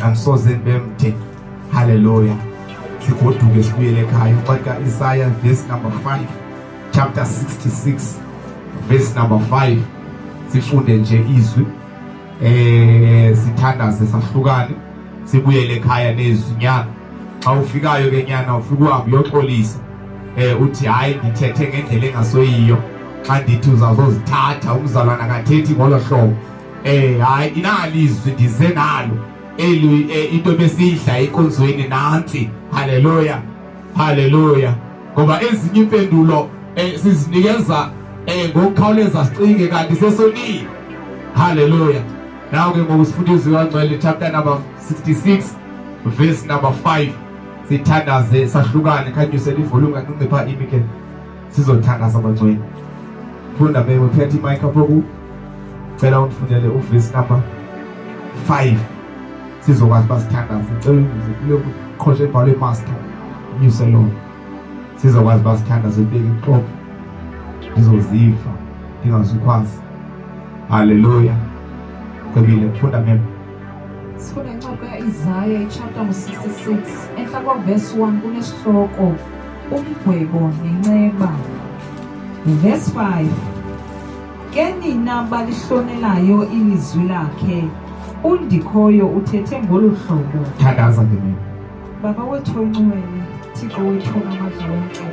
Andisoze ndibe mde. Haleluya. Sigoduke sibuyele ekhaya. Uncwadi kaIsaya verse number 5, chapter 66 verse number 5. Sifunde nje izwi. Sithandaze sahlukane. Sibuyele ekhaya nezwi nyana. Xa ufikayo ke nyana ufika uhambe uyoxolisa. Uthi hayi ndithethe ngendlela engasoyiyo. Xa ndithi uzazozithatha umzalwana akathethi ngolo hlobo. Hayi inalizwi ndize nalo. Eli into besiyidla enkonzweni nantsi. Haleluya. Haleluya. Ngoba ezinye impendulo sizinikeza ngokukhawuleza sicinge kanti sesonile. Haleluya. Nawo ke ngoku sifunda izwi kaNgcwele chapter number 66 verse number 5. Sithandaze sahlukane, khanyisele ivolume kancinci pha imi ke. Sizothandaza abangcwele. Funda bebe phethe imic apho ku. Cela undifundele uverse number 5. Sizokwazi uba sithandaze. Cela undize kule qhosha ebhalwe master. Nyuse lona. Sizokwazi uba sithandaze ubeke intloko. Ndizoziva ndingazukwazi. Haleluya. Cebile funda mem. Sifunda incwadi kaIsaya ichapter ngu-66 enhla kwa-verse 1 kunesihloko umgwebo nenceba. Verse 5 Ke nina balihlonelayo ilizwi lakhe, uNdikhoyo uthethe ngolu hlobo. Thandaza ke mem. Baba wethu oyingcwele, Thixo wethu onamandla wonke,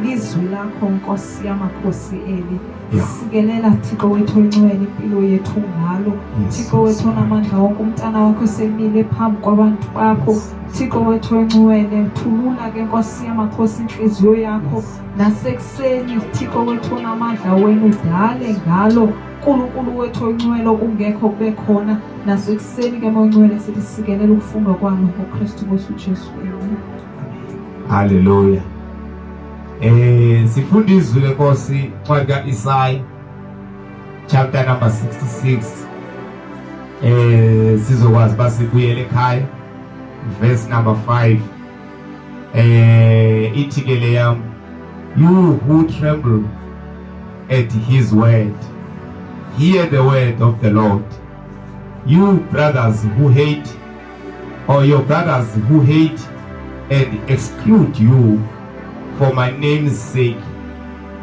lizwi lakho Nkosi yamakhosi eli. Sikelela Thixo wethu oyingcwele impilo yethu ngalo. Thixo wethu onamandla wonke, umntana wakho esemile phambi kwabantu bakho. Thixo wethu oyingcwele, thulula ke Nkosi yamakhosi inhliziyo yakho nasekuseni. Thixo wethu onamandla, wena udale ngalo Nkulunkulu wethu oyingcwele okungekho kube khona nasekuseni ke Moya Ongcwele, sithi sikelela ukufundwa kwalo ngoKristu Nkosi uJesu. Amen. Haleluya. Sifunda izwi leNkosi incwadi kaIsaya chapter number 66. Sizokwazi basibuyele ekhaya verse number 5. Ithi ke le yam, you who tremble at his word, hear the word of the Lord. You brothers who hate, or your brothers who hate and exclude you for my name's sake,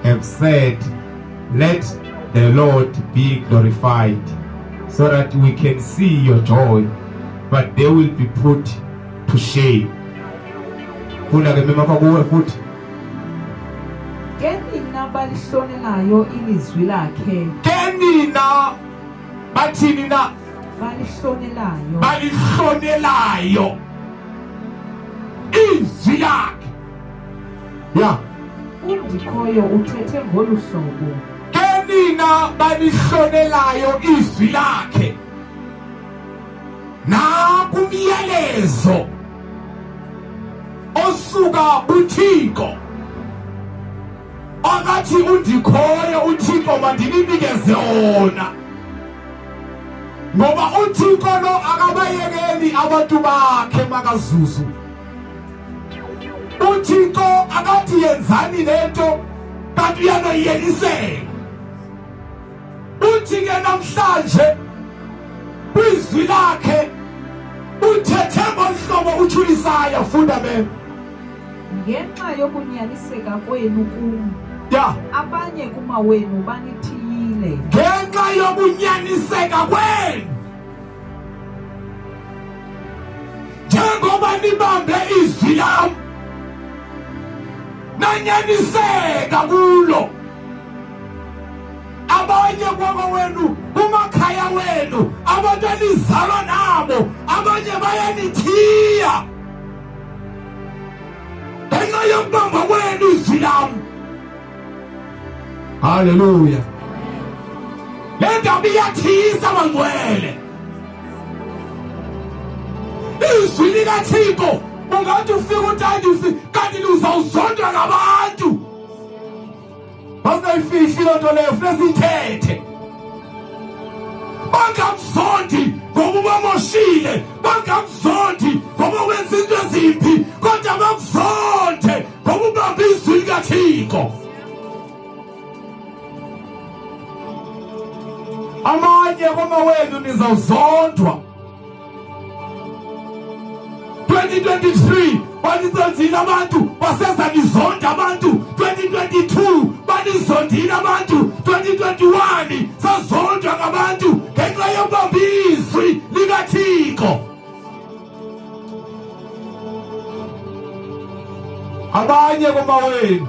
have said, let the Lord be glorified, so that we can see your joy, but they will be put to shame. Funda ke mema kuwe futhi. Ke nina balihlonelayo ilizwi lakhe. Ke nina bathini na? Balihlonelayo. Balihlonelayo izwi lakhe. Ya. UNdikhoyo uthethe ngolu hlobo. Ke nina balihlonelayo izwi lakhe. Nakumyalezo osuka kuThixo akathi uNdikhoyo uThixo mandinikeze wona, ngoba uThixo lo akabayekeli abantu bakhe makazuzu. uThixo akathi yenzani lento kanti uyanoyelisela. Uthi ke namhlanje kwizwi lakhe uthethe ngohlobo utshulisaya. Funda mem. Ngenxa yokunyaniseka kwenu kum, abanye kumawenu banithiyile. Ngenxa yokunyaniseka kwenu, njengoba nibambe izwi lam nanyaniseka kulo, abanye kwakowenu kumakhaya wenu abantu enizalwa nabo abanye bayanithiya ngenxa yokubamba kwenu izwi lam. Haleluya. Le ndaba iyathisa bangcwele. Izwi likaThixo ungathi ufika utandisi kanti luzawuzondwa ngabantu. Masingayifihli loo nto leyo, funeka siyithethe. Bangakuzondi ngoba ubamoshile, bangakuzondi ngoba wenza into ezimbi, kodwa bakuzonde ngoba ubambe izwi likaThixo. Amanye komawenu nizawuzondwa. 2023 banizondile abantu, baseza nizonda abantu. 2022 banizondile abantu. 2021 sazondwa ngabantu ngenxa yokubamba izwi likaThixo. Abanye komawenu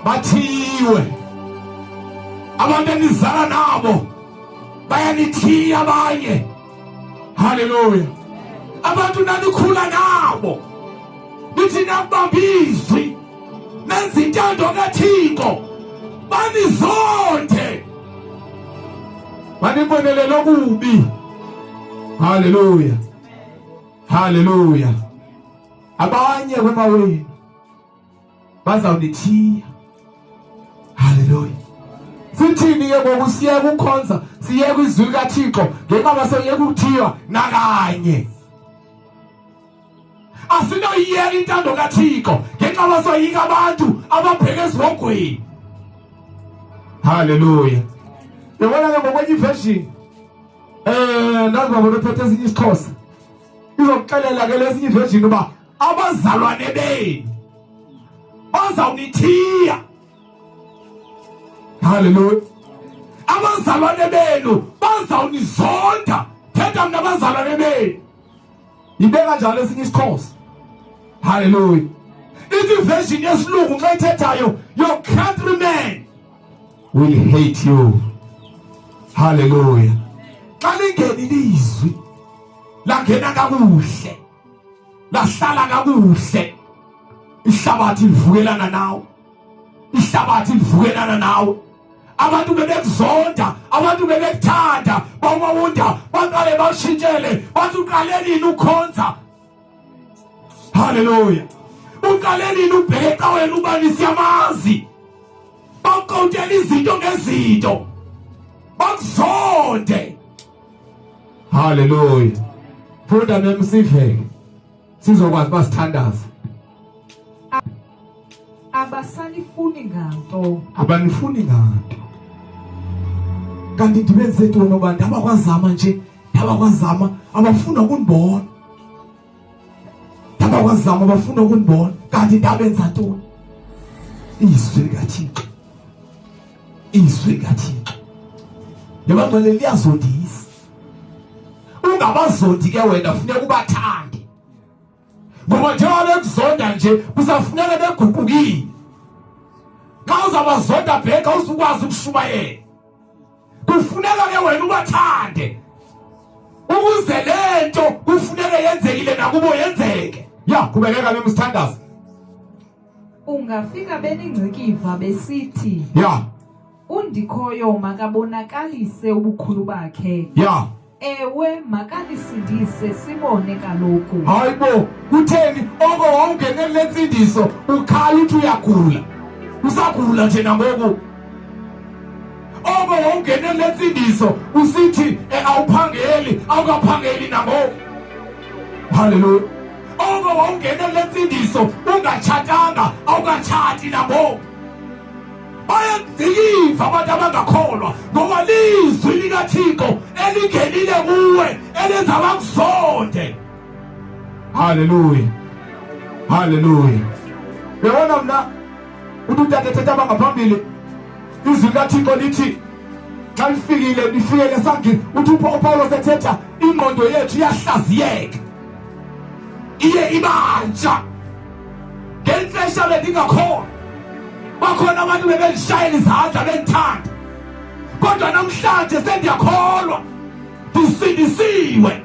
bathiwe, abantu enizala nabo bayanithiya abanye. Haleluya! Abantu nanikhula nabo nithi nakubamba izwi nenza intando kaThixo, banizonde, banibonelele okubi. Haleluya, haleluya! Abanye komawenu bazawunithiya. Haleluya! Sithini ke ngoku? Siye kukhonza, siye kwizwi likaThixo ngenxa basoyeka ukuthiywa nakanye. Asinoyiyeka intando kaThixo ngenxa basoyika abantu ababheke esihogweni. Haleluya! Yabona ke ngokwenye iversion, ndazi babona uphethe esinye isiXhosa, izokuxelela ke lesinye iversion uba abazalwane benu bazawunithiya. Haleluya! Abazalwane benu bazawunizonda. Thetha mna, abazalwane benu. Ibeka njalo esinye isiXhosa. Haleluya! Ithi version yesilungu xa ithethayo, your countrymen will hate you. Haleluya! Xa lingeni ilizwi langena kakuhle, lahlala kakuhle, ihlabathi livukelana nawe, ihlabathi livukelana nawe. Abantu bebekuzonda, abantu bebekuthanda, bawawunda baqale bashintshele, bathi uqale nini ukhonza? Haleluya! Uqale nini ubheke ecaweni ubani siyamazi? Bakukawutela izinto ngezinto, bakuzonde. Haleluya! Funda nemsiveke sizokwazi uba sithandaze. Abasanifuni nganto. Abanifuni nganto. Kanti ndibenze ntoni oba ndabakwazama nje, ndabakwazama abafuna ukundibona, ndabakwazama abafuna ukundibona, kanti ndabenza ntoni? Izwi likaThixo, izwi likaThixo yabangcwele liyazondisa. Ungabazondi ke wena, funeka ubathande, ngoba njengoba bekuzonda nje kusafuneka beguqukile. Xa uzabazonda bheka uzukwazi ukushumayela. Kufuneka ke wena ubathande ukuze lento kufuneke yenzekile nakubo yenzeke. Ya, qhubekeka memsithandazo. Ungafika beningcikiva besithi, ya, uNdikhoyo makabonakalise ubukhulu bakhe. Ya. Ewe, makanisindise sibone kaloku. Hayi bo, kutheni oko wawungene kule ntsindiso ukhala uthi uyagula? Usagula nje nangoku. Oko wawungene kule ntsindiso usithi awuphangeli, awukaphangeli nangoku. Haleluya! Oko wawungene kule ntsindiso ungatshatanga, awukatshati nangoku. Bayakudlikiva abantu abangakholwa, ngoba lizwi likaThixo elingenile kuwe elenza bakuzonde. Haleluya, haleluya! Uyabona mna uthi utata ethetha abangaphambili, izwi likaThixo lithi xa lifikile lifikele sangini. Uthi uPawulos ethetha, ingqondo yethu iyahlaziyeka, iye ibantsha. Ngexesha bendingakholwa, bakhona abantu bebendishayela izandla bendithanda, kodwa namhlanje sendiyakholwa, ndisindisiwe.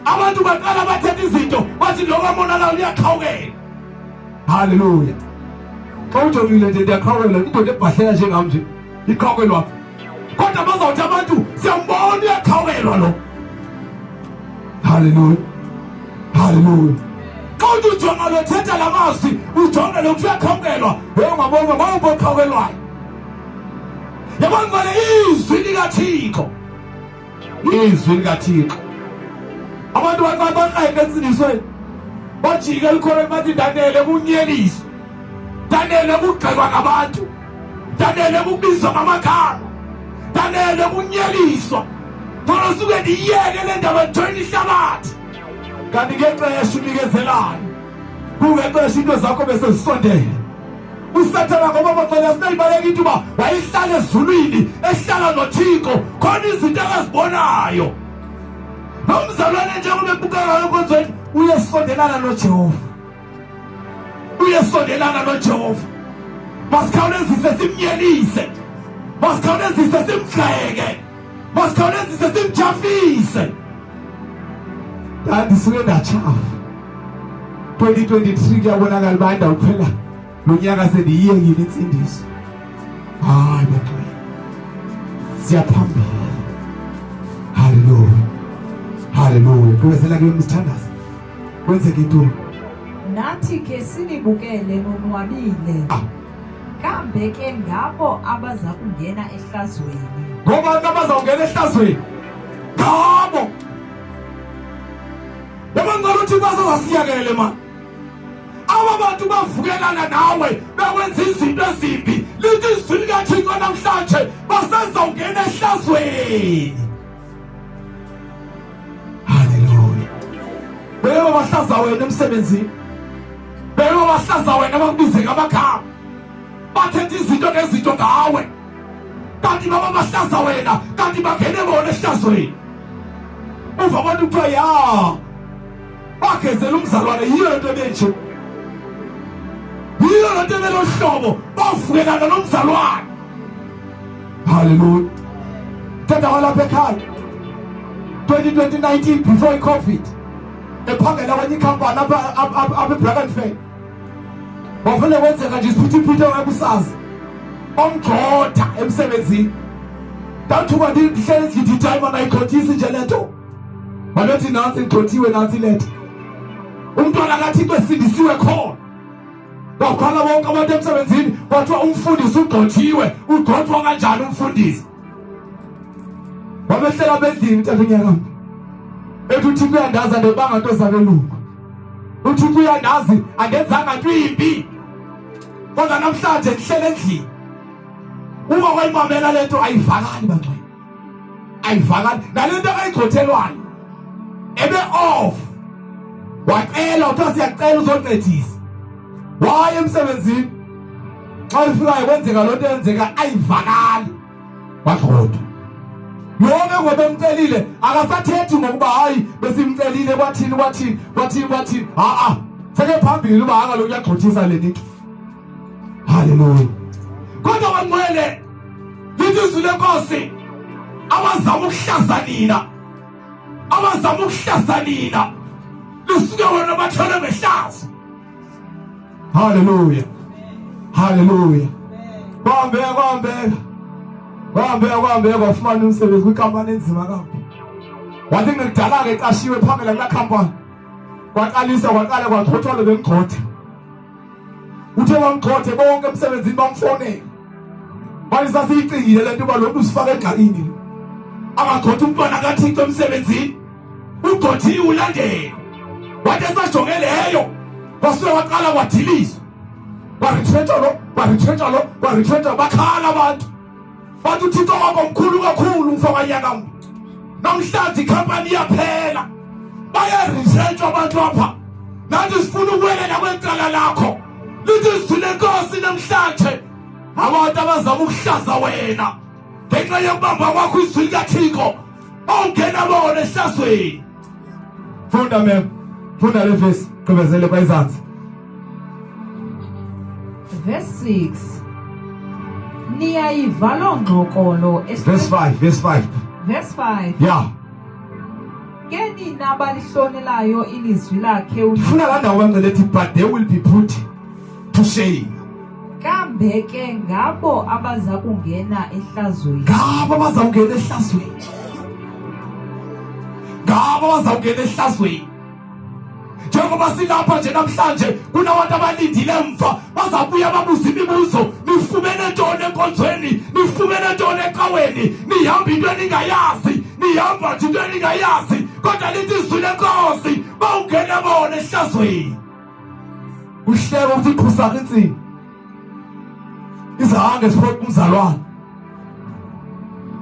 Abantu baqala bathetha izinto bathi lo kamonakalo uyaqhawukela. Haleluya! Xa ujongile nje ndiyaqhawukela, indoda ebhahlela njengam nje iqhawukelwa phi? Kodwa bazawuthi abantu siyambona uyaqhawukelwa lo. Haleluya, haleluya! Xa uthi ujonga lo thetha la mazwi, ujonge lo kuthi uyaqhawukelwa, ungabona ngowuphi oqhawukelwayo. Yabona ngale izwi likaThixo, izwi likaThixo. Abantu bakreke entsindisweni, bajike elikholweni, bathi ndanele kunyeliswa, ndanele kugxekwa ngabantu, ndanele kubizwa ngamagama, ndanele kunyeliswa, khona suke ndiyeke le ndaba ndijoyine ihlabathi. Kanti ngexesha unikezelayo, kungexesha into zakho bese zisondele. USathana ngoba baxela sinayibaleka into uba wayehlala ezulwini, ehlala noThixo, khona izinto akazibonayo. Nomzalwane njengoba ebukeka enkonzweni uyesondelana noJehova. Uyesondelana noJehova. Masikhawulezise simnyelise. Masikhawulezise simgxeke. Masikhawulezise simjafise. Ndandisuke ndatshafa. 2023 kuyabonakala uba ndawuphela lo nyaka sendiyiyekile insindiso. Hayi bantwana. Siyaphambili. Haleluya. Haleluya. Gqibezela ke msithandazo. Kwenzeke intoni? Nathi ke sinibukele nonwabile. Ah. Kambe ke ngabo abaza kungena ehlazweni. Ngobani abazawungena ehlazweni? Ngabo. Yabona ngicela uthi basazasiyekele mani. Aba bantu bavukelana nawe bekwenza izinto ezimbi. Lithi izwi likaThixo namhlanje basazawungena ehlazweni. Haleluya. Bebe bahlaza wena emsebenzini. Bebe bahlaza wena bakubize ngamagama. Bathetha izinto nezinto ngawe. Kanti baba bahlaza wena, kanti bangene bona ehlazweni. Uva abantu kuthiwa ya bagezela umzalwane yiyo lento ebenje. Yiyo lento ebelohlobo bavukelana nomzalwane. Hallelujah. Tata walapha ekhaya 2019 before i-COVID ephangela kwenye ikhampani apha apha eBrackenfell. Wavele kwenzeka nje isiphithiphithi ongeke usazi. Omgxotha emsebenzini. Ndathuka ndihlele endlini ndithi hayi mana ayigxothisi nje le nto. Babethi nansi ngigxothiwe nansi letha. Umntwana kaThixo esindisiwe khona. Kwakhala bonke abantu emsebenzini kwathiwa umfundisi ugxothiwe. Ugxothwa kanjani umfundisi? Wabehlela bendlini tata unyaka. Ethi uThixo uyandazi andebanga nto zabelungu. UThixo uyandazi andenzanga nto imbi. Kodwa namhlanje ndihlele endlini. Uma wayimamela lento ayivakali bangcwele. Ayivakali. Nalento akayigxothelwayo. Ebe off. Wacela uthiwa siyacela uzoncedisa. Waye emsebenzini. Xa ifikayo kwenzeka loo nto eyenzeka ayivakali. Wagxothwa. Yonke ngoba emcelile akasathethi ngokuba hayi besimcelile kwathini kwathini kwathini kwathini. Ha a. Seke phambili uba akaloku uyagxothisa le nto. Haleluya. Kodwa bangcwele lithi izwi lenkosi abazama ukuhlaza nina. Abazama ukuhlaza nina. Lisuke wena bathole ngehlazo. Haleluya. Haleluya. Kwahambeka kwahambeka. Kwahambeka kwahambeka wafumana umsebenzi kwinkampani enzima kabi. Wathi ngekudala-ke eqashiwe phambili kulaa khampani. Kwaqalisa kwaqala kwagxothwa lo bemgxotha. Uthe bamgxothe bonke emsebenzini bamfonela. Manje sasiyicingile lento uba lo mntu usifaka engxakini. Angagxotha umntwana kaThixo emsebenzini. Ugxothiwe ulandele. Wathi esajonge leyo kwasuke waqala kwadiliswa. Kwaretrentsha lo, kwaretrentsha lo, kwaretrentsha bakhala abantu. Bathi uThixo wakho mkhulu kakhulu mfo kanyaka. Namhlanje ikhampani iyaphela. Bayaretrentsha abantu apha. Nathi sifuna ukuwelela kwecala lakho. Lithi izwi lenkosi namhlanje abantu abazama ukuhlaza wena ngenxa yokubamba kwakho izwi likaThixo ongena bona ehlazweni. Funda mem. Funda le verse. Gqibezele kwayizansi. Verse 6. Niyayiva loo ngxokolo Verse 5, verse 5. Verse 5. Yeah. Ke nina balihlonelayo ilizwi lakhe Ndifuna laa ndawo bangcele ethi but they will be put to shame. Kambe ke ngabo abaza kungena ehlazweni. Ngabo abazawungena ehlazweni. Ngabo abazawungena ehlazweni. Njengoba silapha nje namhlanje kunabantu abalindile emva bazabuya babuza imibuzo nifumene ntoni enkonzweni nifumene ntoni ecaweni nihamba into eningayazi nihamba nje into eningayazi kodwa lithi izwi lenkosi bawungena bona ehlazweni. Uhleko ukuthi iqhusaka insini izahange ziphoqa umzalwane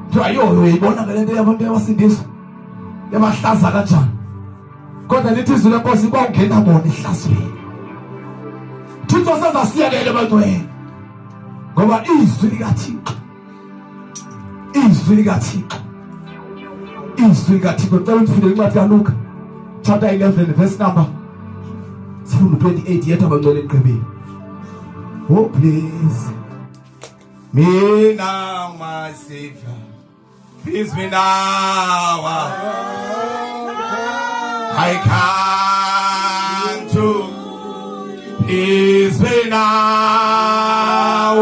kuthiwa yo uyayibona ke le nto yabantu yabasindiswa yabahlaza kanjani. Kodwa lithi izwi lenkosi kwawungena bona ehlazweni. Thixo sezasiyekele bantwini. Ngoba izwi likaThixo izwi likaThixo izwi likaThixo ngicela uthule incwadi kaLuka chapter 11 verse number sifunda 28 yethu abangcwele egqibile. Oh please me now my savior please me now I come to please me now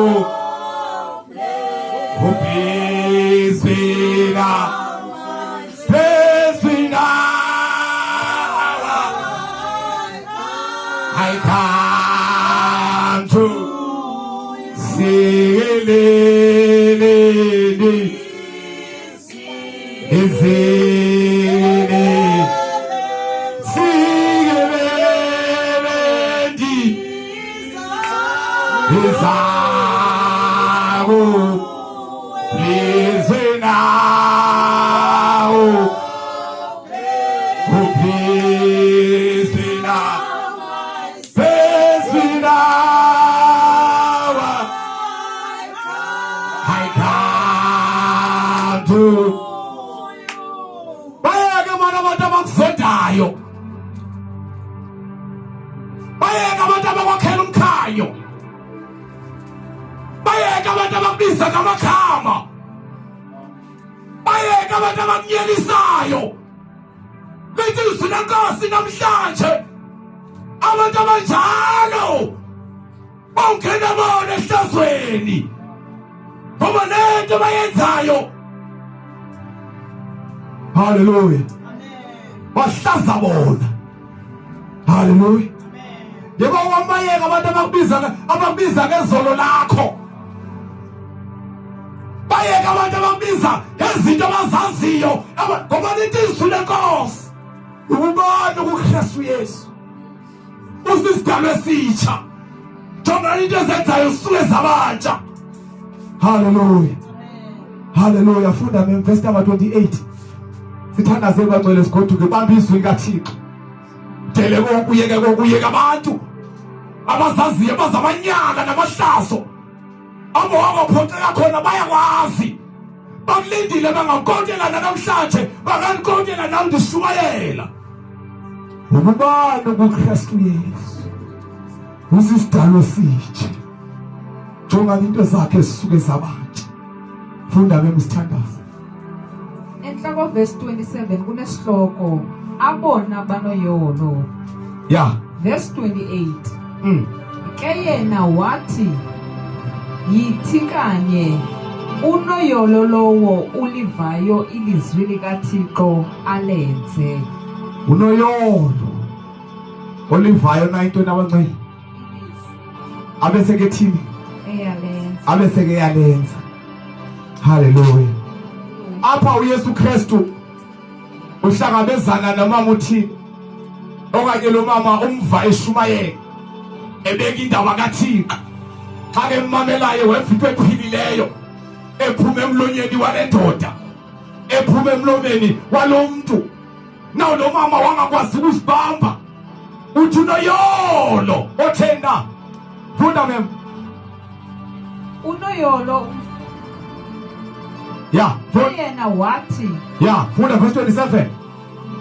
oh please me now please me now I come to see izini sikelelendi izaku lizwe nawo uphizwe na phezwi nawa I come to bayeke mana abantu abakuzondayo bayeke abantu abakwakhela umkhanyo bayeke abantu abakubiza ngamakhama bayeke abantu abakunyelisayo lithi izwi lenkosi namhlanje abantu abanjalo bawungena bona ehlazweni ngoba lento bayenzayo haleluya bahlaza bona haleluya yebo wamayeka abantu abakubiza abakubiza ngezolo lakho bayeka abantu abakubiza ngezinto abazaziyo ngoba lithi izwi lenkosi ubani kuKristu Yesu usisidalwa esitsha jonga into ezenzayo usuke zabatsha haleluya haleluya funda verse number 28 sithandaze bangcwele sigoduke bamba izwi likaThixo dele konke uyeke konke uyeke abantu abazaziyo bazamanyala namahlazo abo wangaphoxeka khona bayakwazi bakulindile bangakontela namhlanje banganikontela nawe ndishumayela ububani kuKristu Yesu usisidalo esitsha jonga into zakhe zisuke zabantu funda ke msithandazo enhla ko-verse 27 kunesihloko abona banoyolo ya verse 28 Ke yena wathi, Yithi kanye, unoyolo lowo ulivayo ilizwi likaThixo alenze. Unoyolo olivayo na into nabancele abese ke thini eyalenza abese ke yalenza haleluya apha uYesu Kristu uhlangabezana nomama uthini okanye lo mama umva eshumayela ebeka indaba kaThixo xa ke mmamelayo weva into ephilileyo ephuma emlonyeni wale ndoda ephuma emlomeni walo mntu naw lo mama wangakwazi ukuzibamba uthi unoyolo otheni na funda mem unoyolo ya yena wathi ya funda verse 27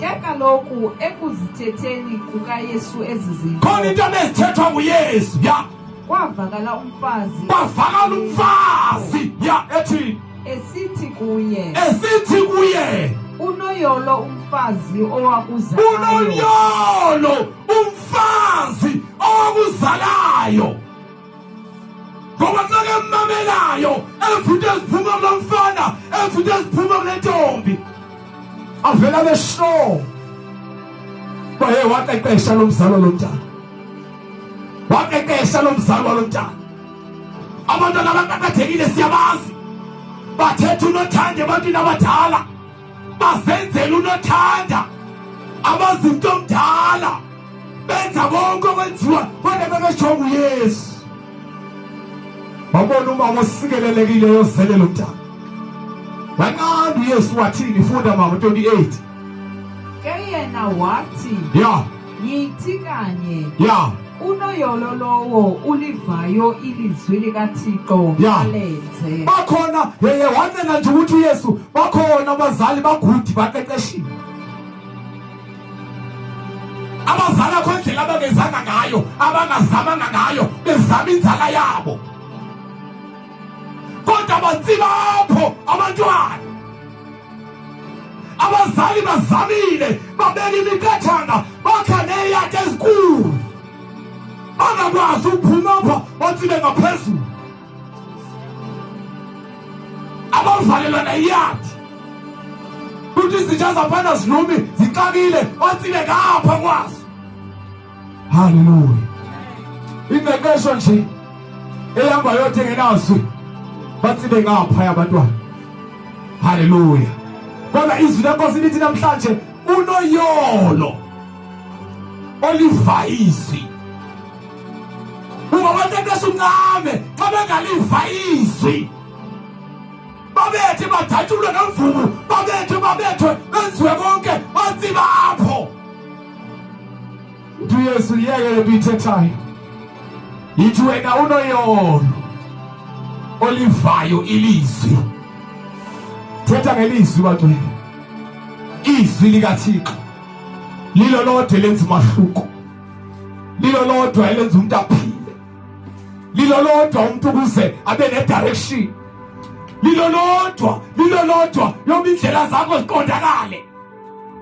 ke kaloku ekuzithetheni kukaYesu ezi zinto khona into ebezithethwa nguYesu ya kwavakala umfazi kwavakala umfazi ya ethi esithi kuye esithi kuye unoyolo umfazi owakuzalayo unoyolo umfazi owakuzalayo ngoba xa ke mmamelayo emva into eziphuma kulo mfana emva into eziphuma kule ntombi avela beshow baye waqeqesha lo mzalo lo mntana waqeqesha lo mzalo walo mntana abantwana abaqaqathekile siyabazi bathetha unothanda ebantwini abadala bazenzela unothanda abazinto omdala benza konke okwenziwa kodwa bebesho uYesu wabona umama osikelelekileyo ozele lo mntana wanqanda uYesu wathini funda mama 28. Ke yena wathi, Ya. Yithi kanye, Ya. unoyolo lowo ulivayo ilizwi likaThixo Ya. alenze. Bakhona yeye wancela nje ukuthi uYesu bakhona abazali bagudi baqeqeshiwe. Abazali akho indlela abangezanga ngayo, abangazamanga ngayo, bezama inzala yabo. Kodwa batsiba apho abantwana. Abazali bazamile, babeka imiqathanga, bakha neeyadi ezinkulu. Bangakwazi ukuphuma apha batsibe ngaphezulu. Abavalelwa neyadi. Kuthi izinja zaphana zilumi zixakile, batsibe ngapha kwazo. Haleluya. Ingqeqesho nje ehamba yodwa engenazwi batsibe ngapha abantwana. Haleluya. Kodwa izwi lenkosi lithi namhlanje unoyolo oliva izwi. Uma baqeqesha uncame xa bengaliva izwi babethe badatshulwe ngemvubu babethe babethwe benziwe konke batsiba apho. Uthi uYesu yeke le nto uyithethayo. Yithi wena unoyolo olivayo ilizwi. Thetha ngelizwi bacwele. Izwi likaThixo lilo lodwa elenza umahluko. Lilo lodwa elenza umuntu aphile. Lilo lodwa umuntu ukuze abe ne direction. Lilo lodwa, lilo lodwa yonke indlela zakho ziqondakale.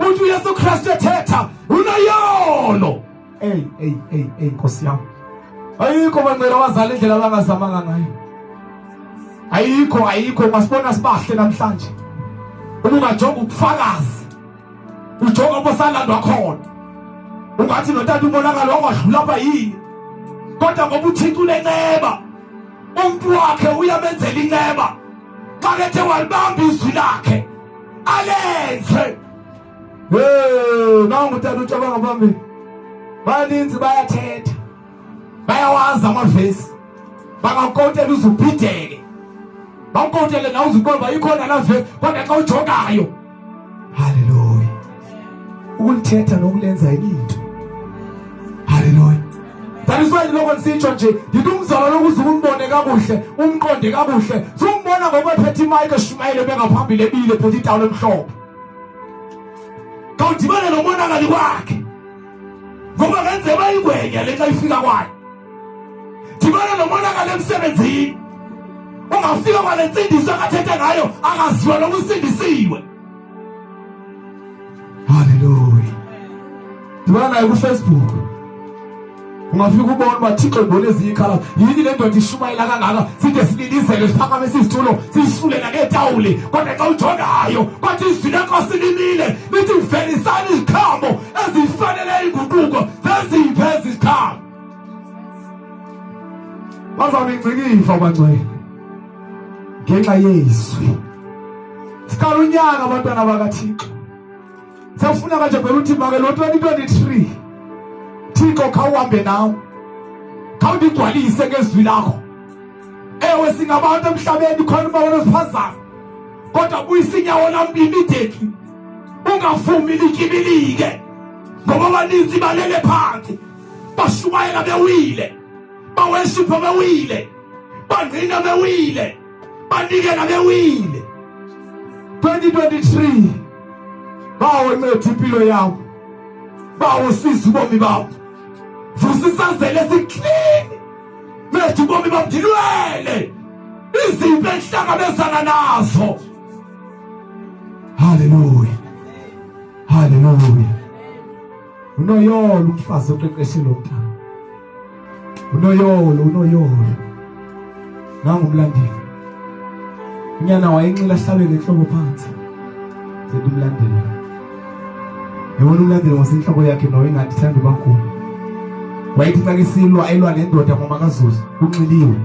Uthi uYesu Kristu ethetha unoyolo. Ey ey ey ey Nkosi yami. Ayikho bangcela abazali indlela abangazamanga ngayo. Ayikho ayikho ungasibona sibahle namhlanje. Uma ungajonga ubufakazi ujonga apho salandwa khona. Ungathi notata umonakalo wakwadlula apha yini. Kodwa ngoba uThixo unenceba umuntu wakhe uyamenzela inceba. Xa kethe walibamba izwi lakhe alenze. Hey, nangu utata ucabanga phambili. Baninzi bayathetha. Bayawazi amavesi. Bangakukotela uze ubhideke. Bakukotele nawe uze uqonde uba ikhona la vesi kodwa xa ujongayo. Hallelujah. Ukulithetha nokulenza into. Hallelujah. That is why lokho nisitsho nje ndithi umzalwane ukuze umbone kakuhle umqonde kakuhle sumbona ngoba ephethe imayike eshumayele bengaphambili ebile ephethe itawula emhlophe kawudibane nomonakali kwakhe ngoba ngenzeka ingwenya le xa ifika kwayo dibana nomonakalo emsebenzini ungafika kwale nsindiso akathethe ngayo akaziwa noma usindisiwe Haleluya. Dibana naye kuFacebook. Ungafika ubone uba Thixo ndibone ezinye ikhala. Yini le ndoda ishumayela kangaka side sililizele siphakame isitulo sisule nangeetawuli kodwa xa ujongayo kwathi izwi lenkosi limile lithi velisani iziqhamo ezifanele inguquko zeziphi ezi ziqhamo. Bazawuningcikiva bangcwele ngenxa yezwi. Siqala unyaka abantwana bakaThixo. Siyafuna kanje phela uthi make lo 2023 Thixo khawuhambe nawe. Khawundigcwalise ngezwi lakho. Ewe singabantu emhlabeni khona uma wena usiphazama. Kodwa buyisa inyawo lam immediately. Ungavumi lityibilike. Ngoba abaninzi balele phansi. Bashumayela bewile. Baweshipha bewile. Bangqina bewile. Banikela bewile. 2023 bawo nceda impilo yawo bawo siza ubomi babo vusa isazela esiklini nceda ubomi babo ndilwele izinto endihlangabezana nazo haleluya haleluya unoyolo umfazi oqeqeshe lo mntana unoyolo unoyolo nangu umlandeli unyana wayenxila ahlabele enhloko phansi zeta umlandeli yabona umlandeli wasenhloko yakhe nawe ingathi ithanda uba nkulu wayethi xa kesilwa elwa nendoda mama kazuzu kunxiliwe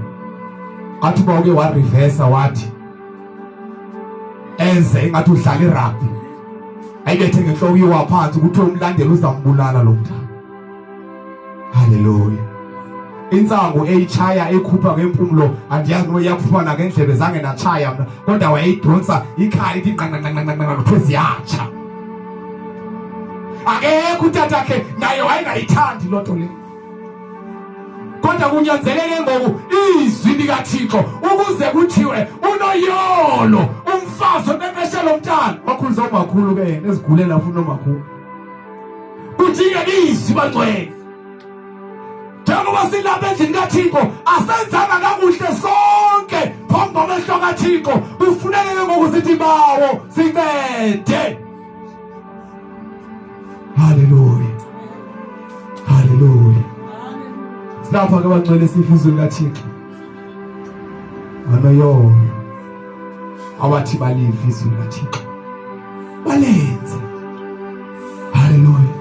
athi uba uke warivesa wathi enze ingathi udlala irugby ayibethe ngenhloko iwa phansi kuthiwe umlandeli uzambulala lo mntana Haleluya. Insangu eyitshaya ekhupha ngempumlo andiyazi noba iyakuphuma nangendlebe zange natshaya mna kodwa wayeyidonsa ikhala ithi nqanqanqanqanqa kuthiwe ziyatsha. Akekho utatakhe naye wayengayithandi loo nto leyo. Kodwa kunyanzeleke ngoku izwi likaThixo ukuze kuthiwe unoyolo umfazi oqeqeshe lo mntana. Wakhulisa umakhulu ke yena ezigulela afuna umakhulu. Kudingeka izwi bangcwele. Njengoba silapha endlini kaThixo asenzanga kakuhle sonke phambi kwamehlo kaThixo kufuneke ke ngoku sithi bawo sincede. Haleluya. Haleluya. Silapha ke bangcwele sifa izwi likaThixo. Anoyoyo awathi balive izwi likaThixo. Balenze. Haleluya.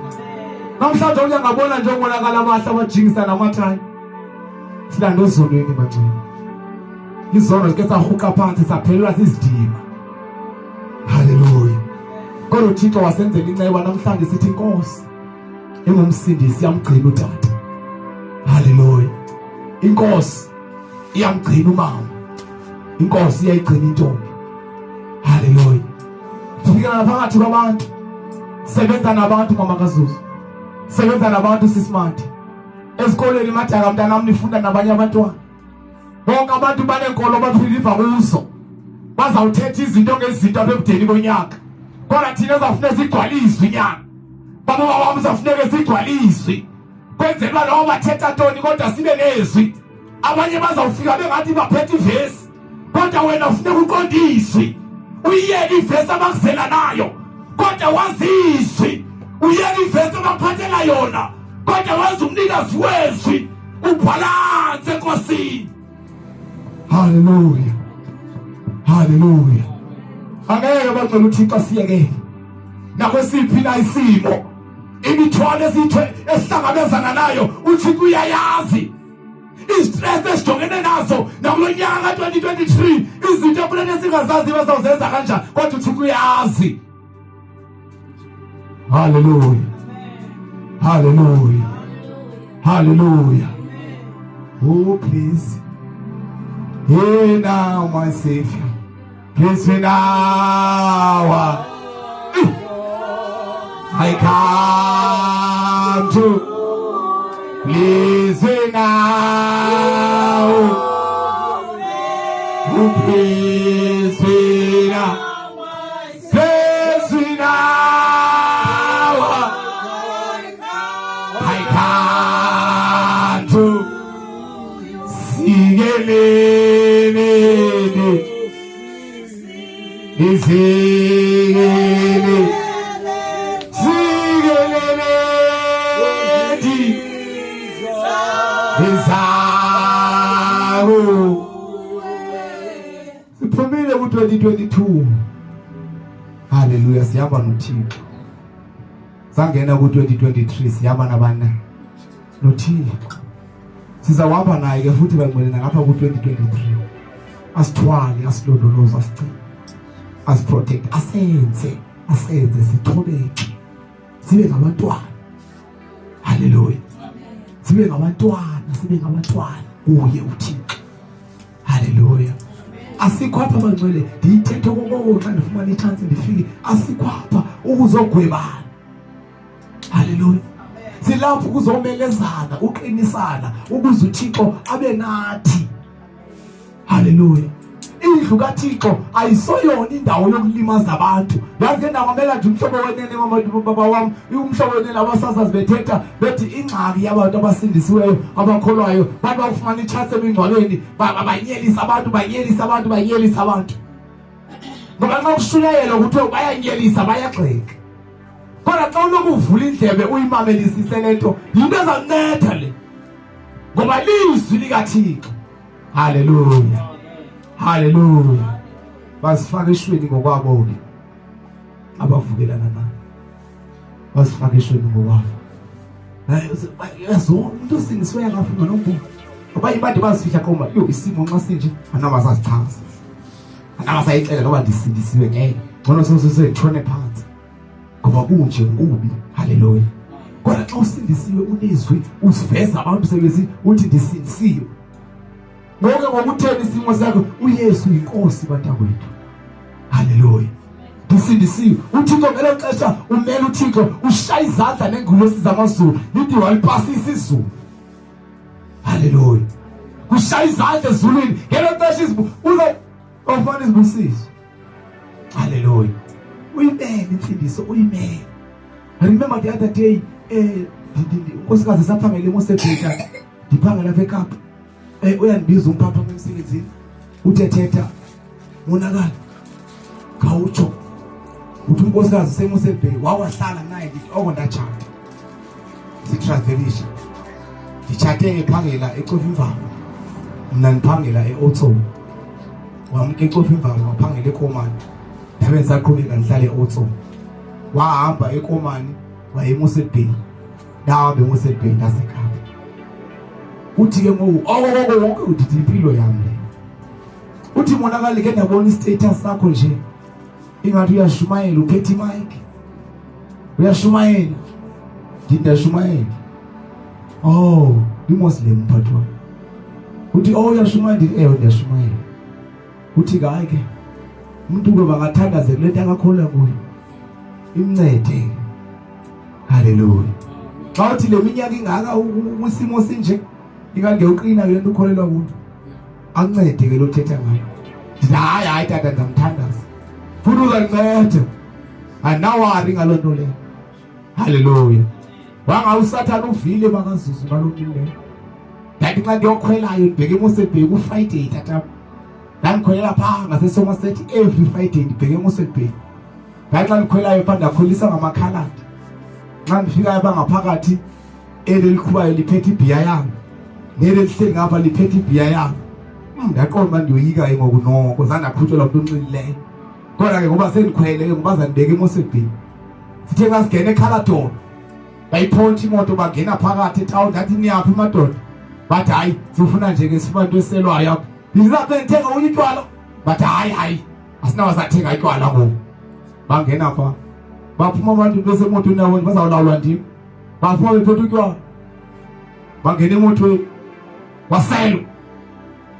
Namhlanje uyangabona nje umonakala amahle abajingisa namathayi. Silanda ozonweni bangcwele. Izono zike sahuqa phansi saphelelwa zizidima. Haleluya. Kodwa uThixo wasenzela inceba namhlanje sithi inkosi ingumsindisi iyamgcina utata. Haleluya. Inkosi iyamgcina umama. Inkosi iyayigcina intombi. Haleluya. Fikela phakathi kwabantu. Sebenza nabantu mama kaZuzu. Sebenza nabantu sisimandi. Esikolweni madaka mntanami nifunda nabanye abantwana. Bonke abantu banenkolo abaphiliva kuzo. Bazawuthetha izinto ngezinto apha ebudeni bonyaka. Kodwa thina ezawufuneka sigcwale izwi nyana. Baba wami uzafuneka sigcwale izwi. Kwenzela uba lowo bathetha ntoni kodwa sibe nezwi. Abanye bazawufika bengathi baphethe ivesi. Kodwa wena ufuneka uqonde izwi. Uyiyeke ivesi abakuzela nayo. Kodwa wazi izwi. Uyeke ivesi abakuphathela yona. Kodwa wazi umnikazi wezwi. Ubhalanse enkosini. Haleluya. Haleluya. Angeke bacela uThixo asiyekele. Nakwesiphi na isimo imithwalo esithwe esihlangabezana nayo uThixo uyayazi. Izistress esijongene nazo nakulo nyaka ka-2023 izinto ekulento esingazazi bazawuzenza kanjani kodwa uThixo uyazi. Haleluya. Haleluya. Haleluya. Oh please. Hear now my Savior. Please me now. I come to please me now. Oh, please me now. Please me now. I come to sikeleleni isikele sikeleleni izaku siphumile ku-2022 haleluya sihamba nothixo sangena ku-2023 sihamba nabani nothixo sizawuhamba naye ke futhi bangcwele nalapha ku-2023 asithwale asilondoloze asigcine asiprotect asenze asenze sithobeke sibe ngabantwana haleluya sibe ngabantwana sibe ngabantwana kuye uthixo haleluya asikho apha bangcwele ndiyithethe okokoko xa ndifumana itshansi ndifike asikho apha ukuzogwebana haleluya silapho ukuzomelezana uqinisana ukuze uThixo abe nathi haleluya indlu kaThixo ayisoyona indawo yokulimaza abantu yazi ke ndamamela nje umhlobo wenene mama baba wam umhlobo wenene abasasazi bethetha bethi ingxaki yabantu abasindisiweyo abakholwayo bantu bakufumana itshansi emingcwabeni banyelisa abantu banyelisa abantu banyelisa abantu ngoba nxa kushunyayelwa kuthiwe bayanyelisa bayagxeka kodwa xa unokuvula indlebe uyimamelisise le nto yinto ezanceda le ngoba lizwi likathixo haleluya haleluya bazifaka eshweni ngokwabo ke abavukelana nayo bazifaka eshweni ngokwabo yazo umuntu osindisiweyo akafunga nombuka abanye bade bazifihla qoma yo isimo nxa sinje anaba sazichaza anaba sayixela noba ndisindisiwe ngeke ngcono sesitshone phansi ngoba kunje kubi haleluya kodwa xa usindisiwe unezwi usiveza abantu sebezi uthi ndisindisiwe ngoke ngokutheni isimo sakho uYesu inkosi bantakwethu haleluya. Ndisindisiwe. UThixo ngelo xesha umele uThixo ushaya izandla neengulosi zamazulu, lithi walipasisa izulu. Haleluya. Kushaya izandla ezulwini ngelo xesha uza ofana izibusiso. Haleluya. Uyimele insindiso, uyimele. I remember the other day unkosikazi saphangela eMosebheka, ndiphangela apha eKapa. Uyandibiza umphathi wam emsebenzini, uthe thetha monakala khawutsho, uthi unkosikazi useMosebheka wawahlala naye. Ndithi oko ndatshata sitravelisha, nditshate ephangela eCofimvaba, mna ndiphangela eOtsoe. Wamke eCofimvaba waphangela eKomani, ndabe ndisaqhubeka ndihlala eOtsoe. Wahamba eKomani waye eMosebheka, ndahamba eMosebheka ndaseKapa. Uthi ke ngoku okokoko wonke udithi impilo yam le. Uthi monakali ke ndabona istatus sakho nje ingathi uyashumayela, uphethe imayikhi uyashumayela. Ndithi ndiyashumayela. Oh, ndimuslim mphathi wam. Uthi oh uyashumayela, ndithi ewe ndiyashumayela. Uthi ke hayi ke umuntu ke bangathandaze kule nto akakholwa kuyo imncede. Haleluya. Xa uthi le minyaka ingaka kwisimo sinje, ingathi ngewuqina kule nto ukholelwa kuyo, akuncede ke lo thetha ngayo. Ndithi hayi hayi tata, ndizamthandaza futhi uzandinceda, andinawari ngaloo nto leyo. Haleluya. Wanga uSathane uvile makazuzu ngaloo mini leyo. Ndathi xa ndiyokhwelayo ndibheke eMosebheki uFriday, tata, ndandikhwelela phaa ngaseSomerset every Friday, ndibheke eMosebheki. Ndathi xa ndikhwelayo phaa ndakhwelisa ngamakhaladi. Xa ndifikayo phaa ngaphakathi, eli liqhubayo liphethe ibhiya yalo, neli lihleli ngapha liphethe ibhiya yalo. Ndaqonda uba ndiyoyika ke ngoku noko, zange ndaqhutyelwa mntu onxilileyo. Kodwa ke ngoba sendikhwele ke ngoba zandibeka eMosebheki. Sithe xa singena eKhaladolo bayiphontsha imoto, bangena phakathi etawuni. Ndathi niyaphi madoda? Bathi hayi sifuna nje ke sifuna into eselwayo apha. Ndizaphe ndithenga unye utywala. Bathi hayi hayi asinawo sathenga itywala ngoku. Bangena pha, baphuma abantu besemotweni yabo, bazawulawulwa ndim. Baphuma bephethe utywala, bangena emotweni, waselwa.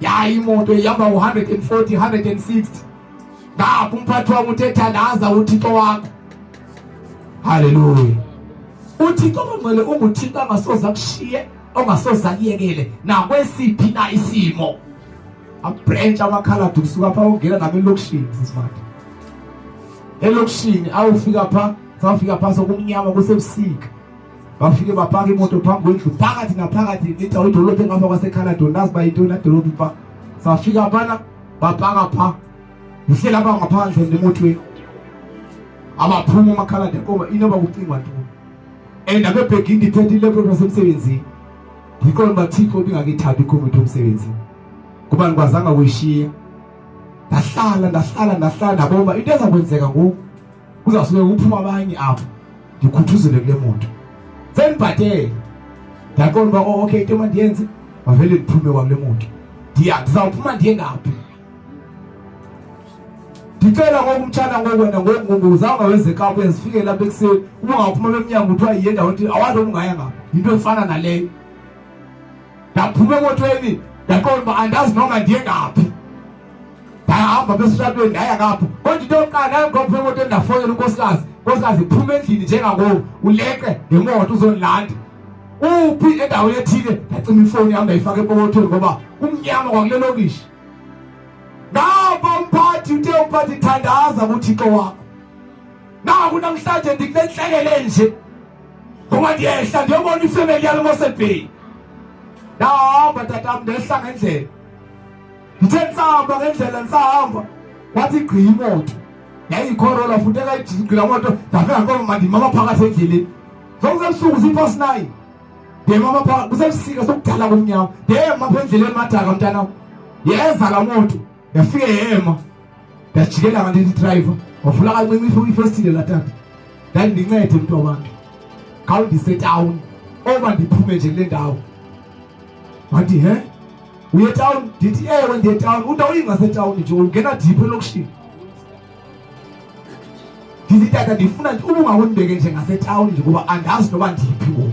Yayi imoto ihamba u-140 160. Ngapha umphathi wam uthe thandaza uThixo wakho. Haleluya. UThixo ongcwele unguThixo angasoze akushiye, ongasoze akuyekele nakwesiphi na isimo. Abranch amakhaladi kusuka pha ungena nami elokishini sisimanje. Elokishini awufika pha, sawufika pha sokumnyama kusebusika. Bafike bapaka imoto phambi kwendlu phakathi naphakathi nitha idolophu engapha kwaseKhaladoni, nazi uba yintoni laa dolophu pha. Safika phana bapaka pha, ndihleli apha ngaphandle nemotweni. Abaphuma amakhaladi akoba inoba kucingwa ntoni. And abebhekini ndiphethe ileptop yasemsebenzini. Ndiqonda uba Thixo ibingakithathi ikhompyutha emsebenzini kuba ndikwazanga kuyishiya. Ndahlala ndahlala ndahlala ndabona uba into eza kwenzeka ngoku kuzawusuke kuphuma abanye apha, ndikhuthuzele kule moto sendibhatele. Ndaqonda uba oh, okay, into emandiyenze mavele ndiphume kwakule moto. Ndiya ndizawuphuma ndiye ngaphi? Ndicela ngoku mtshana, ngoku wena ngoku ngoku uzawunga wenze xa uye zifike lapha ekuseni, uba ungaphuma emnyango kuthiwa yiye endaweni ethile, awazi noba ungaya ngaphi. Yinto efana naleyo. Ndaphuma emotweni ndaqonda uba andazi noma ndiye ngaphi. Ndahamba apha esitratweni ndaya ngapho. Kodwa into yokuqala ndandingopha emotweni ndafonela unkosikazi. Nkosikazi, phuma endlini njengangoku uleqe ngemoto uzondilanda. Uphi? Endaweni ethile. Ndacima ifowuni yam ndayifaka epokothweni ngoba kumnyama kwakule lokishi. Ngapha umphathi uthe umphathi thandaza kuThixo wakho. Naku namhlanje ndikule ntlekele nje ngoba ndiyehla ndiyobona ifemeli yalo Mosebheki. Ndahamba tatam ndehla ngendlela. Ndithe ndisahamba ngendlela ndisahamba kwathi gqi imoto. Yayiyikhorola futhi ekayigqi laa moto, ndafika ndaqonda mandimama phakathi endleleni. Sokusebusuku zii-past 9. Ndiyema phakathi kusebusika sokudala kumnyama. Ndiyema apha endleleni madaka mntanam. Yeza laa moto yafike yema. Ndajikela ngandithi driver, wavula kancinci ifestile laa tata. Ndandincede mntu wabantu, khawundisetawuni oba ndiphume nje kule ndawo. Wathi he uye etawuni? Ndithi ewe ndiye etawuni. Uthi awuyi ngasetawuni nje, ungena diphu elokishini. Ndithi tata ndifuna uba ungakundibeke nje ngasetawuni nje ngoba andazi noba ndiphi ngoku.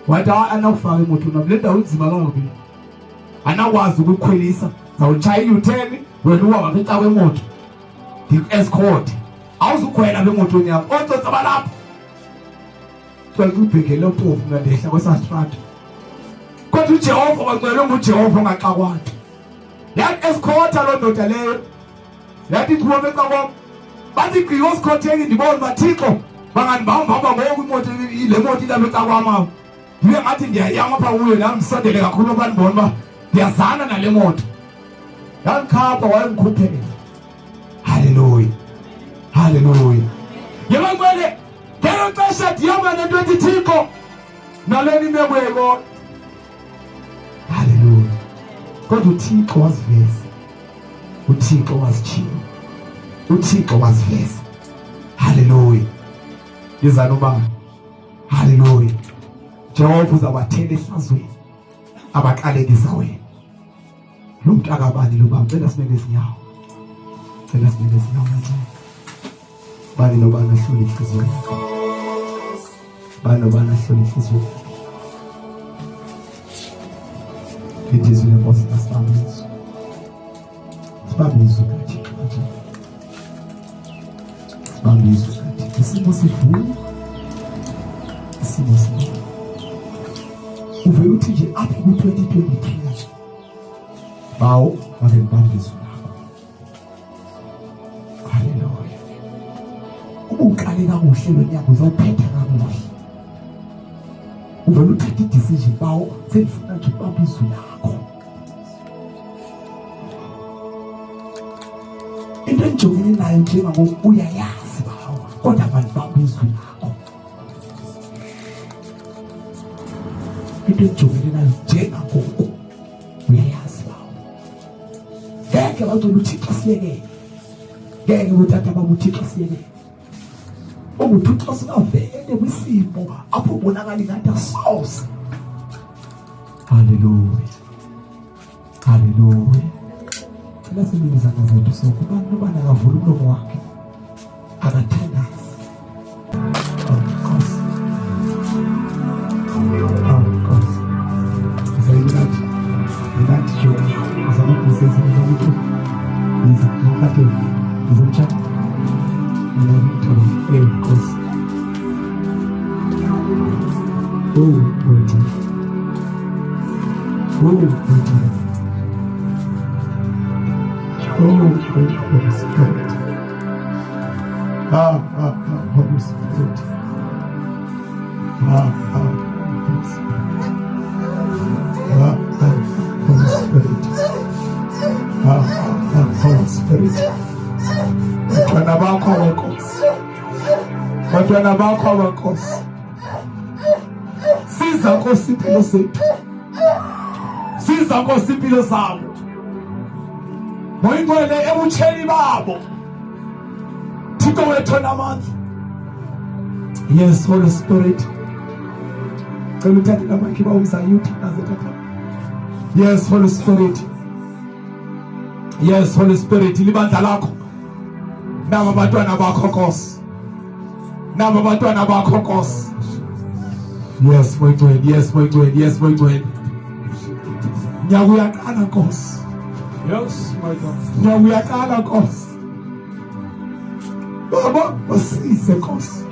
Wathi hayi andinakufaka emotweni wam, le ndawo inzima kakubi, andinakwazi ukukhwelisa, ndizawutshaya i-U-turn wena uhambe apha ecakwemoto ndiku-escort. Awuzukhwela apha emotweni yam. Ootsotsi balapha. Kuthiwa ubhekele opofu mna ndehla kwesastrato. Kodwa uJehova bangcwele nguJehova ongaxakwanto. Yathi esikhotha loo ndoda leyo. Yathi iqhuba eca kwam. Bathi gqi osikhotheni ndibone uba Thixo bangandibamba uba ngoku imoto le moto ilapha eca kwam apha. Ndibe ngathi ndiyayama apha kuyo nam ndisondele kakhulu uba ndibone uba ndiyazana nale moto. Yandikhapha wayengikhuphela. Haleluya. Haleluya. Yebo ngcwele ngelo xesha ndihamba nento ethi Thixo naleni imeko uyayibona. Haleluya. Kodwa uThixo waziveza. uThixo wazitshila. uThixo waziveza. Haleluya. Yizani ubani. Haleluya. Jehova uzabathela ehlazweni abaqalekisa wena. Lo mntakabani lo baba cela simele izinyawo. Cela simele izinyawo kancane. Bani nobani ahlole inhliziyo yakhe. Bani nobani ahlole inhliziyo yakhe. Lithi izwi lenkosi masibambe izwi. Sibambe izwi kaThixo manje. Sibambe izwi kaThixo. Isimo sivuma. Isimo sivuma. Uvele uthi nje apha ku-2023 bawo make ngibambe izwi lakho. Haleluya. Ubuqale kakuhle lo nyaka uzawuphetha kakuhle. Uvele uthathe i-decision bawo sendifuna nje ukubamba izwi lakho. Into engijongene nayo njengangoku uyayazi bawo kodwa mandibambe izwi lakho. Into engijongene nayo njengangoku uyayazi bawo. Ngeke bacela uThixo siyekele. Ngeke utata baba uThixo siyekele. Unguthixo singavele kwisimo apho ubonakala ingathi asoze. Haleluya. Haleluya. Cela simile izandla zethu sonke. Ubani nobani akavula umlomo wakhe. Akathandaze. Oh, Nkosi. Oh, Nkosi. Ngizayinathi. Nginathi jo. Ngizamabhizinisi ngizakuthi. Ngiza ngakade ngizomtshata. Ngizamthola. Eh, Nkosi. Oh, Nkosi. Oh, Nkosi. Oh, Holy Spirit. Ah, ah, ah, Holy Spirit. Ah, ah, Holy Spirit. Ah, ah, Holy Spirit. Ah, ah, Holy Spirit. Bantwana bakho abaNkosi. Bantwana bakho abaNkosi. Siza Nkosi impilo zethu. Siza Nkosi impilo zabo. Moyingcwele ebutsheni babo. Thixo wethu onamandla. Yes, Holy Spirit. Cela uthathe lamakhi ba umzayi uthandaze tata. Yes, Holy Spirit. Yes, Holy Spirit, libandla lakho. Naba abantwana bakho Nkosi. Naba abantwana bakho Nkosi. Yes, moyingcwele, yes, moyingcwele, yes, moyingcwele. Nyaka uyaqala Nkosi. Yes, my God. Nyaka uyaqala Nkosi. Baba basize Nkosi.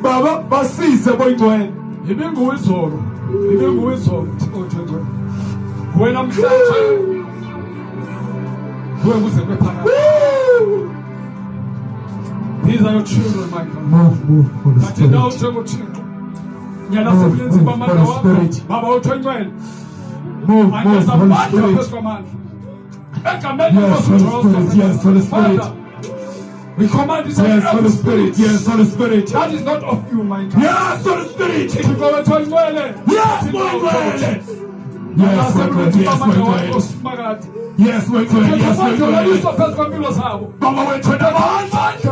Baba basize boyingcwele. Ibinguwe izolo. Ibinguwe izolo Thixo wethu. Nguwe namhlanje. Nguwe kuze kube phakade. These are your children, my God. Move, move, Holy But now Spirit. njengoThixo. Nyana sebulenzi Move, bamandla Holy wakho. Spirit. Baba wethu oyingcwele. Move, move, Angeza Holy amandla Spirit. phezu kwamandla. Egameni Yes, lenkosi Holy uJesu Spirit. Yes, Holy Spirit. Father, we command each and Yes, every Holy Spirit. Yes, Holy Spirit. That is not of you, my God. Yes, Holy Spirit. Thixo wethu oyingcwele. Yes, Thixo moyingcwele. Nyana Yes, moyingcwele. sebulenzi Yes, bamandla wakho, moyingcwele. Simakade. Yes, moyingcwele. Yes, Amandla moyingcwele. olaliswa phezu kwempilo zabo. Baba wethu onamandla. Amandla